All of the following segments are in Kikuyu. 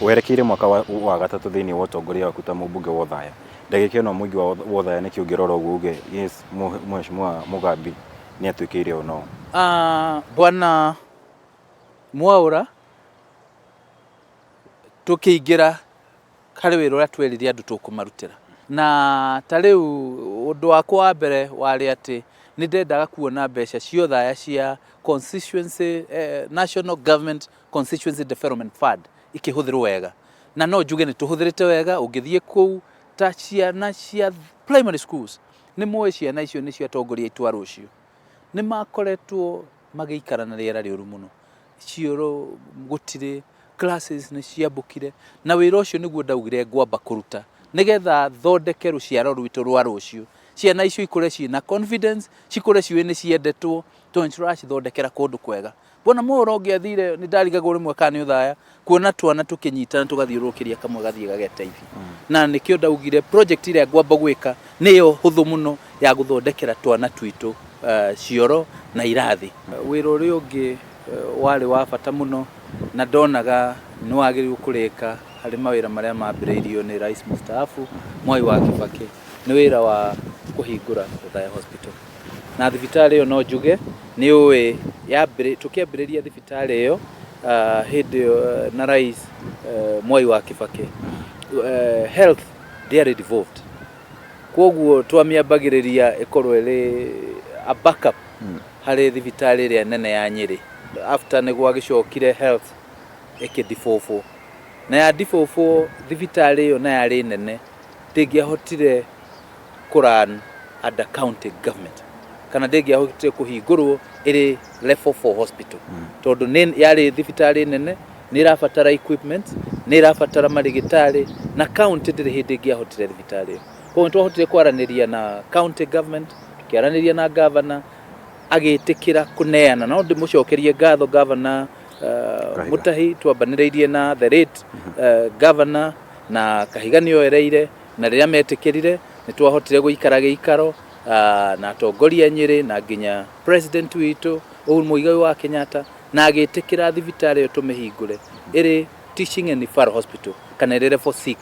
Werekeire mwaka wa gatatũ thĩinĩ wa ũtongoria waku ta mũmbunge wa Othaya. Ndagĩka ĩno mũingĩ wa Othaya nĩkĩ ũngĩrora ũguo uge yes, Mheshimiwa Mugambi nĩ atwĩkĩire ũũ na ũũ? Bwana Mwaũra, tũkĩingĩra harĩ wĩra ũrĩa twerire andũ tũkũmarutĩra. Na ta rĩu ũndũ wakwa wa mbere warĩ atĩ nĩ ndendaga kuona mbeca cia Othaya cia constituency, National Government Constituency Development Fund ikĩhũthĩrwo wega. Na no njuge nĩ tũhũthĩrĩte wega, ũngĩthiĩ kũu ta ciana cia primary schools, nĩ moĩ ciana icio nĩcio atongoria aitũ a rũciũ. Nĩ makoretwo magĩikara na rĩera rĩũru mũno, cioro gũtirĩ, classes nĩ ciambũkire, na wĩra ũcio nĩguo ndaugire ngwamba kũruta, nĩgetha thondeke rũciaro rwitũ rwa rũciũ. Ciana icio ikũre ciĩna confidence, cikũre ciũĩ nĩ ciendetwo, tondũ nĩ tũracithondekera kũndũ kwega. Bwana Mwaura ũngĩathire nĩ ndarigagwo rĩmwe kana nĩ ũthaya kuona twana tũkĩnyitana tũgathiũrũrũkĩria kamwe gathiĩ gageteithia. Na nĩkĩo ndaugire project ĩrĩa ngwamba gwĩka nĩyo hũthũ mũno ya gũthondekera twana twitũ cioro na irathi. Wĩra ũrĩa ũngĩ warĩ wa bata mũno na ndonaga nĩ wagĩrĩirwo kũrĩka harĩ mawĩra marĩa mambĩrĩirio nĩ Rais Mustaafu Mwai wa Kibaki nĩ wĩra wa kũhingũra Othaya Hospital. Na thibitarĩ ĩyo no njuge nĩ ũĩ tũkĩambĩrĩria thibitarĩ ĩyo hĩndĩ ĩyo na Rais Mwai wa Kibaki, health ndĩarĩ devolved. Kwoguo twamĩambagĩrĩria ĩkorwo ĩrĩ a backup harĩ thibitarĩ ĩrĩa nene ya Nyĩrĩ. After nĩ gwagĩcokire health ĩkĩ devolve. Na ya devolve thibitarĩ ĩyo na yarĩ nene ndĩngĩahotire kũ run under county government kana ndĩngĩahotire kũhingũrwo ĩrĩ level 4 hospital tondũ nĩ yarĩ thibitarĩ nene, nĩ ĩrabatara equipment, nĩ ĩrabatara marĩgĩtarĩ na county ndĩrĩ hĩndĩ ĩngĩahotire thibitarĩ ĩyo. Koguo nĩ twahotire kwaranĩria na county government, tũkĩaranĩria na governor agĩtĩkĩra kũneana. No ndĩmũcokerie ngatho governor Mutahi, twambanĩrĩirie na the late governor na Kahiga nĩ oereire, na rĩrĩa metĩkĩrire nĩ twahotire gũikara gĩikaro na atongoria Nyĩrĩ na nginya president witũ Uhuru Muigai wa Kenyatta, na agĩtĩkĩra thibitarĩ ĩyo tũmĩhingũre ĩrĩ teaching and referral hospital kana ĩrĩ level 6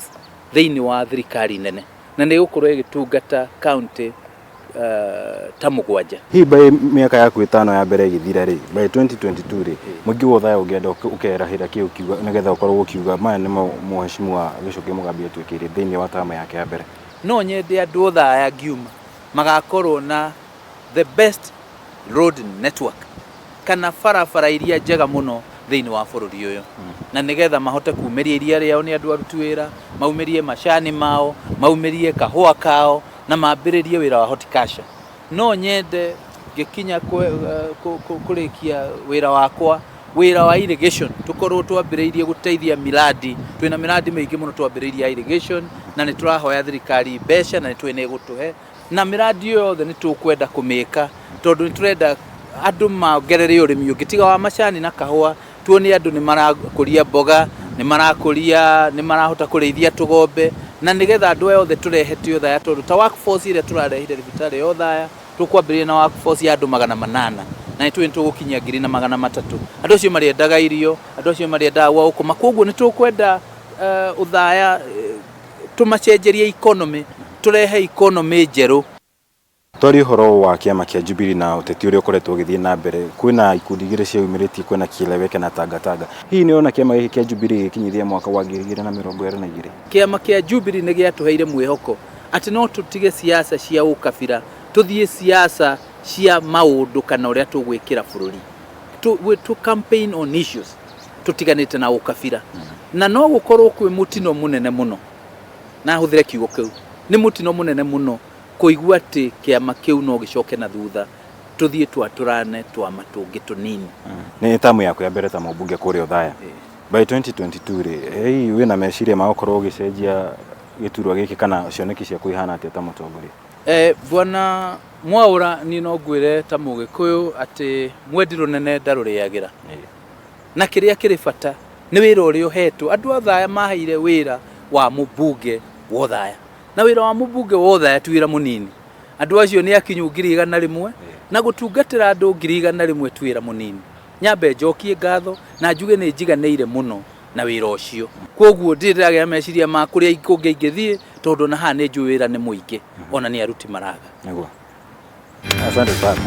thĩinĩ wa thirikari nene, na nĩ ĩgũkorwo ĩgĩtungata county ta mũgwanja. Hihi by mĩaka yaku ĩtano ya mbere ĩgĩthira rĩ, by 2022 rĩ, mũingĩ wa Othaya ũngĩenda ũkerahĩra kĩ ũkiuga nĩgetha ũkorwo ũkiuga maya nĩmo Mheshimiwa Gĩchũngĩ Mũgambi atuĩkĩire thĩinĩ wa term yake ya mbere? No nyende andũ Othaya ngiuma magakorwo na the best road network kana barabara iria njega mũno thĩinĩ wa bũrũri ũyũ, na nĩgetha mahote kumĩria iria rĩao nĩ andũ aruti wĩra, maumĩrie macani mao, maumĩrie kahũa kao na mambĩrĩrie wĩra wa horticulture. No nyende ngĩkinya kũrĩkia wĩra wakwa, wĩra wa irrigation tũkorwo twambĩrĩirie gũteithia miradi. Twĩna miradi mĩingĩ mũno twambĩrĩirie ya irrigation na nĩ tũrahoya thirikari mbeca na nĩ tũĩ nĩ ĩgũtũhe, na miradi ĩyo yothe nĩ tũkwenda kũmĩka tondũ nĩ tũrenda andũ mongerere ũrĩmi ũngĩ tiga wa macani na kahũa. Tuone andũ nĩ marakũria mboga, nĩ marakũria, nĩ marahota kũrĩithia tũgombe, na nĩgetha andũ aya othe tũrehe Othaya, tondũ ta workforce ĩrĩa tũrarehire thibitarĩ ya Othaya, tũkwambĩrĩria na workforce ya andũ 800 na nĩ tũĩ nĩ tũgũkinyia 1300. Andũ acio marĩendaga irio, andũ acio marĩendaga gwa gũkoma, koguo nĩ tũkwenda Othaya tũmacenjerie economy, tũrehe economy njerũ. Twarie ũhoro wa kĩama kĩa Jubilee na ũteti ũrĩa ũkoretwo ũgĩthiĩ na mbere. Kwĩna ikundi igĩrĩ ciĩyumĩrĩtie, kwĩna Kieleweke na Tangatanga. Hihi nĩ ũrona kĩama gĩkĩ kĩa Jubilee gĩgĩkinyithia mwaka wa 2022? Kĩama kĩa Jubilee nĩ gĩatũheire mwĩhoko atĩ no tũtige siasa cia ũkabira, tũthiĩ siasa cia maũndũ kana ũrĩa tũgwĩkĩra bũrũri. Tũ campaign on issues tũtiganĩte na ũkabira. Na no gũkorwo kwĩ mũtino mũnene mũno, na hũthĩre kiugo kĩu, nĩ mũtino mũnene mũno kũigua atĩ kĩama kĩu no gĩcoke na thutha tũthiĩ twatũrane twama tũngĩ tũnini. Nĩ tamu yaku ya mbere ta mũmbunge kũrĩa Othaya. By 2022 rĩ, hihi wĩna meciria ma gũkorwo ũgĩcenjia gĩturwa gĩkĩ kana cioneki ciaku ihana atĩa ta mũtongoria? Bwana Mwaũra, niĩ no ngwĩre ta Mũgĩkũyũ atĩ mwendi rũnene ndarũrĩagĩra. Na kĩrĩa kĩrĩ bata nĩ wĩra ũrĩa ũhetwo. Andũ a Othaya maheire wĩra wa mũmbunge wa Othaya. Na wĩra wa mũmbunge wa Othaya ti wĩra mũnini. Andũ acio nĩ akinyu 100,000 na gũtungatĩra andũ 100,000 ti wĩra mũnini. Nyambe njokie ngatho na njuge nĩ njiganĩire mũno Na wĩra ũcio koguo ndirĩ ndĩragĩa meciria ma kũrĩa kũngĩ ingĩthiĩ, tondũ ona haha nĩ njũĩ wĩra nĩ mũingĩ, ona nĩ aruti maraga. Nĩguo, asante sana.